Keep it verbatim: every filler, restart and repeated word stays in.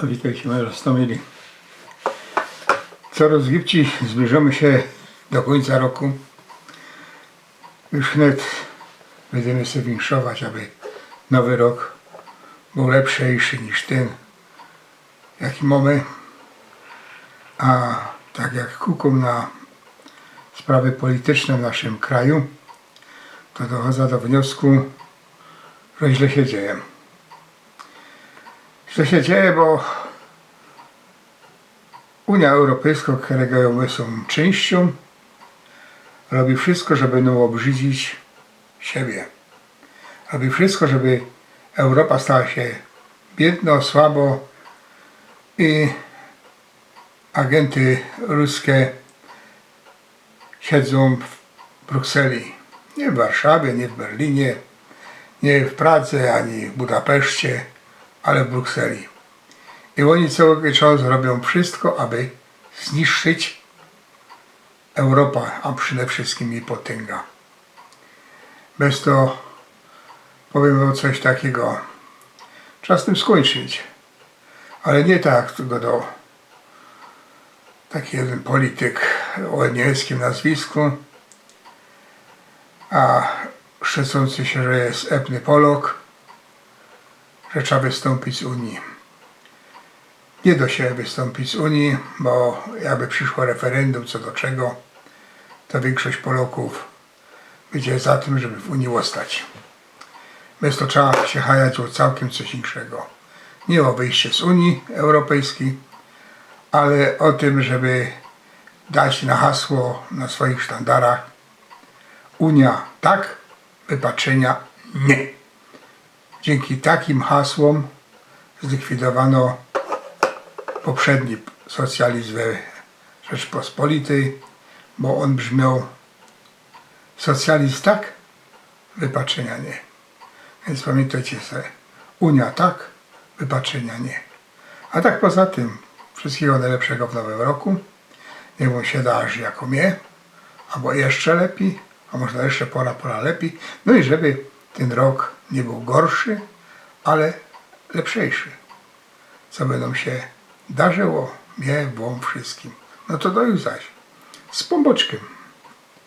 Witejcie, moji roztōmili. Coroz gibci zbliżōmy sie do kōńca roku. Już wnet bydymy sie winszować, aby nowy rok bōł lepszy niż tyn, jaki mōmy. A tak jak kukōm na sprawy polityczne w naszym kraju, to dochodzã do wniosku, że źle sie dzieje. Źle sie dzieje, bo Unia Europejsko, kerego my sōm czynściōm, robi wszysko, żeby nōm ôbrzydzić siebie. Robi wszysko, żeby Europa stała sie biydno, słabo i agenty ruske siedzōm w Brukseli. Niy w Warszawie, niy w Berlinie, niy w Pradze, ani w Budapeszcie, ale w Brukseli. I ôni cołki czas robiōm wszysko, aby zniszczyć Europa, a przede wszyskim jij potynga. Bez to powiym wōm coś takigo. Trzeba z tym skōńczyć. Ale niy tak, jak to godo taki jedyn polityk ô niymieńskim nazwisku, a szczycōncy sie, że je epny Polok, że trzeba wystōmpić z Unii. Niy do sie wystōmpić z Unii, bo jakby prziszło referendum co do czego, to wiynkszość Polokōw bydzie za tym, żeby w Unii ôstać. Bez to trzeba sie hajać ô cołkym coś inkszego. Niy ô wyjście z Unii Europejskij, ale ô tym, żeby dać na hasło na swoich sztandarach: Unia tak, wypaczynia niy. Dziynki takim hasłōm zlikwidowano poprzedni socjalizm we Rzeczpospolitej, bo ôn brzmioł: socjalizm tak, wypaczynia niy. Wiync pamiyntejcie se, Unia tak, wypaczynia niy. A tak poza tym, wszyskigo nojlepszego w nowym roku. Niych wōm sie darzi jako mie, abo jeszcze lepij, a może jeszcze pora, pora lepij. No i żeby tyn rok niy bōł gorszy, ale lepszejszy. Co by nōm sie darzyło, mie, wōm, wszyskim. No to do już zaś. Z Pōnbōczkiym.